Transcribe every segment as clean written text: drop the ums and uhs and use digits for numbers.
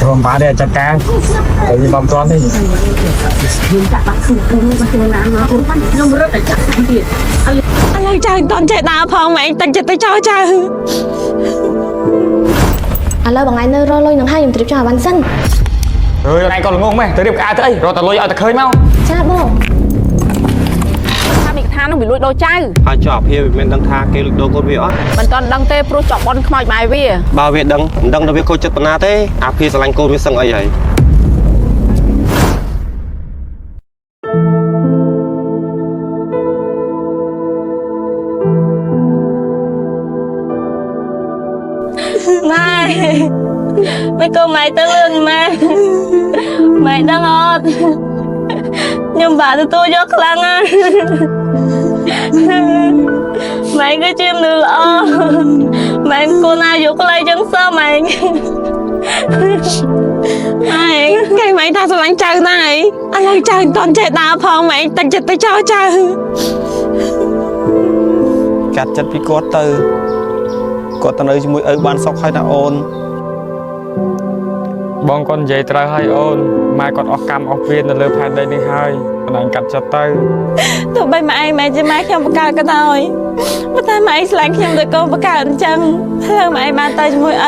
រួមបានទេចាត់ការតែនេះបំតាន់ទេ ឥឡូវចៅមិនតាន់ចេះដើរផងម៉ែឯងតិចចិត្តទៅចោលចៅ ឥឡូវបងឯងនៅរកលុយនឹងហើយខ្ញុំត្រៀមចង់ឲ្យបានសិន អើយឯងក៏ល្ងងម៉េះទៅរៀបក្អាទៅអីរត់តែលុយឲ្យតែឃើញមក ចាបង ថាមីកថានឹងវាលួចដូរចៅ ហើយចុះអាភាវាមិនដឹងថាគេលួចដូរកូនវាអត់ មិនទាន់ដឹងទេព្រោះជាប់បនខ្មោចម៉ែវា បើវាដឹងមិនដឹងថាវាខូចចិត្តប៉ុណ្ណាទេអាភាស្រឡាញ់កូនវាសឹងអីហើយ ម៉ែម៉ែកូនម៉ែទៅលឿនម៉ែម៉ែដឹងអត់ខ្ញុំបាក់ទទួលយកខ្លាំងណាស់ម៉ែគឺជាមនុស្សល្អម៉ែគួរណាយកខ្លីចឹងសោះម៉ែម៉ែគេម៉ែថាស្រឡាញ់ចៅណាស់ឥឡូវចៅមិនតាន់ចេះដើរផងម៉ែតិចចិត្តទៅចោលចៅ កាត់ចិត្តពីគាត់ទៅគាត់ទៅនៅជាមួយឪបានសុខហើយណាអូន បងគាត់និយាយត្រូវហើយអូនម៉ែគាត់អស់កម្មអស់ពៀននៅលើផែនដីនេះហើយមិនអញកាត់ចិត្តទៅ ទោះបីម៉ែឯងម៉ែជាម៉ែខ្ញុំបង្កើតក៏ដោយប៉ុន្តែម៉ែឯងស្រឡាញ់ខ្ញុំដូចកូនបង្កើតអញ្ចឹងឥឡូវម៉ែឯងបានទៅជាមួយឪ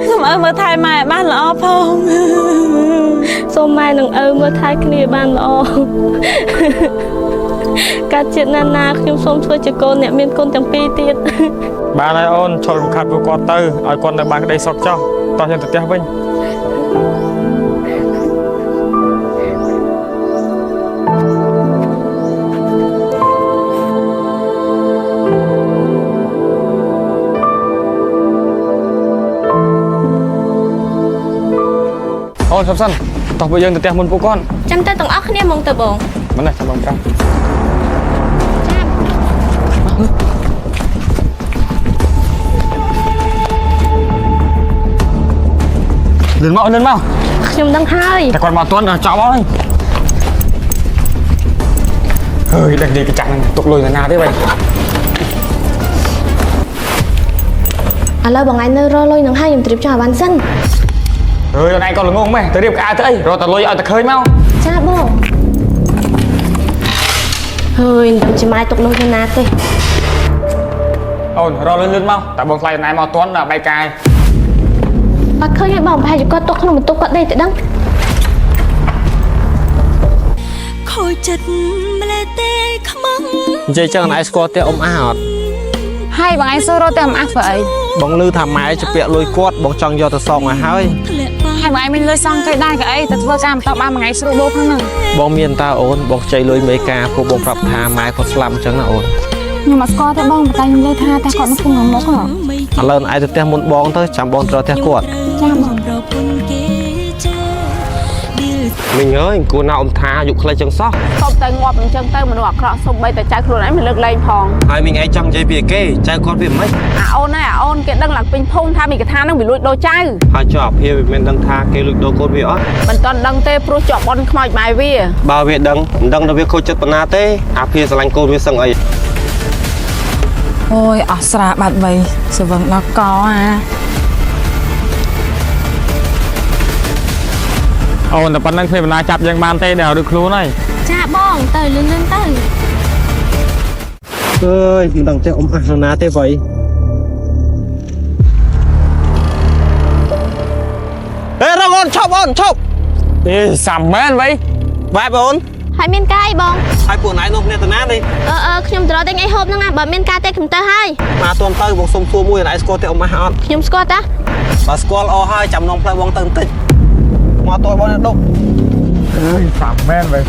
សូមឪមើលថែម៉ែឲ្យបានល្អផង សូមម៉ែនិងឪមើលថែគ្នាបានល្អការជាតិណាស់ណាខ្ញុំសូមធ្វើជាកូនអ្នកមានគុណទាំងពីរទៀត បានហើយអូនឈប់រំខាត់ពួកគាត់ទៅឲ្យគាត់នៅបានក្តីសុខចុះតោះយើងទៅផ្ទះវិញអូនឈប់សិនតោះពួកយើងទៅផ្ទះមុនពួកគាត់ ចាំតែទាំងអស់គ្នាហ្មងទៅបង មិនណាចាំបងប្រាប់លឿនមកលឿនមក ខ្ញុំដឹងហើយ តែគាត់មកទាន់ដល់ចប់ហើយហើយដឹងនិយាយកញ្ចាស់ហ្នឹងទុកលុយនៅណាទេវិញ ឥឡូវបងឯងនៅរកលុយនឹងហើយខ្ញុំត្រៀមចង់ឲ្យបានសិន ហើយឯងក៏ល្ងងម៉េះទៅរៀបក្អាទៅអីរត់តែលុយឲ្យតែឃើញមក ចាបងហើយមិនដឹងជាម៉ែទុកលុយនៅណាទេ អូនរកលុយលឿនមកតែបងខ្លាចណែមកទាន់ដល់បែកកាយ អត់ឃើញទេបងប្រហែលជាគាត់ទុកក្នុងបន្ទប់គាត់ដេកទៅដឹង ខូចចិត្តម្លេះទេខ្មង និយាយចឹងឯងស្គាល់ផ្ទះអ៊ំអាអត់ ហើយបងឯងសួររត់តែអំអះធ្វើអី បងឮថាម៉ែជពាក់លុយគាត់បងចង់យកទៅសងឲ្យហើយ ធ្លាក់បា ហើយបងឯងមានលុយសងគេដែរក៏អីតែធ្វើការមិនតបបានមួយថ្ងៃស្រួលបោកហ្នឹង បងមានតើអូនបងខ្ចីលុយមេការពួកបងប្រាប់ថាម៉ែគាត់ស្លាប់អញ្ចឹងណាអូន ខ្ញុំអត់ស្គាល់ទេបងតែខ្ញុំឮថាតែគាត់នៅក្នុងមុខហ៎ ឥឡូវឯងទៅផ្ទះមុនបងទៅចាំបងទៅផ្ទះគាត់ ចាបង ប្រពន្ធគេចាឌីល មីងអើយគួរណាអ៊ំថាអាយុខ្លីចឹងសោះ តបទៅងាប់អញ្ចឹងទៅមនុស្សអាក្រក់សំបីតែចៅខ្លួនឯងមិនលើកលែងផង ហើយមីងឯងចង់និយាយពីគេចៅគាត់វាមិន អាអូនហើយអាអូនគេដឹងឡើងពេញភូមិថាមីកថានឹងវាលួចដូរចៅ ហើយចុះអាភាវាមិនដឹងថាគេលួចដូរកូនវាអត់ មិនទាន់ដឹងទេព្រោះជាប់បនខ្មោចម៉ែវា បើវាដឹងមិនដឹងថាវាខូចចិត្តប៉ុណ្ណាទេអាភាស្រឡាញ់កូនវាសឹងអី អូយអស់ស្រាបាត់វៃស្វឹងដល់កអា អូនតែប៉ុណ្្នឹងគ្មានបណ្ណាចាប់យើងបានទេដែលរួចខ្លួនហើយ ចាបងទៅលឿនលឿនទៅ អើយមិនដឹងចេះអ៊ំអាសណាទេវៃហេរងអូនឈប់អូនឈប់ អេសាំមែនវៃ បែបអូន ហើយមានការអីបង ហើយពួកណៃនោះគ្នាទៅណានេះ អឺអឺខ្ញុំទៅរកទិញអីហូបហ្នឹងណាបើមានការទេខ្ញុំទៅហើយ មកទួមទៅបងសុំសួរមួយណៃស្គាល់ទេអ៊ំអាសអត់ ខ្ញុំស្គាល់តា បើស្គាល់អស់ហើយចាំនំផ្លូវបងទៅបន្តិចមកតួបងដុក អើយសាំមែនវៃ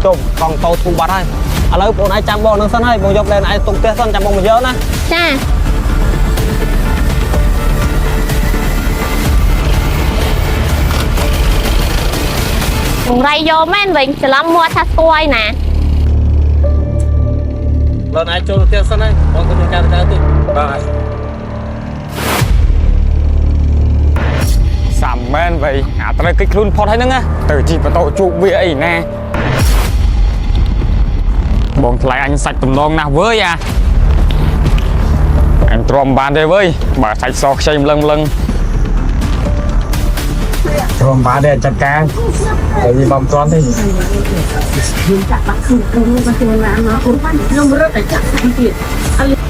ជុំកង់តោធូបាត់ហើយឥឡូវបងឯងចាំបងនឹងសិនហើយបងយកលែនឯងទុកផ្ទះសិនចាំបងមកយកណា ចាបងរៃយកមែនវិញច្រឡំមាត់ថាស្គាល់ឯណា លែនឯងចូលផ្ទះសិនហើយបងទៅធ្វើការទៅតិច បាទសាំមែនវៃអាត្រូវកិច្ចខ្លួនផុតហើយហ្នឹងណាទៅជីបតោជួបវាអីណាបងថ្លៃអញសាច់តំណងណាស់វើយអាអញទ្រាំបានទេវើយបើសាច់សខ្ចីម្លឹងម្លឹង ព្រមបានទេចាត់ការតែវាមកមិនទាន់ទេ ខ្ញុំចាក់បាក់ខ្លួនខ្លួនមកខ្លួនណាមកខ្ញុំរត់តែចាក់ថែមទៀត។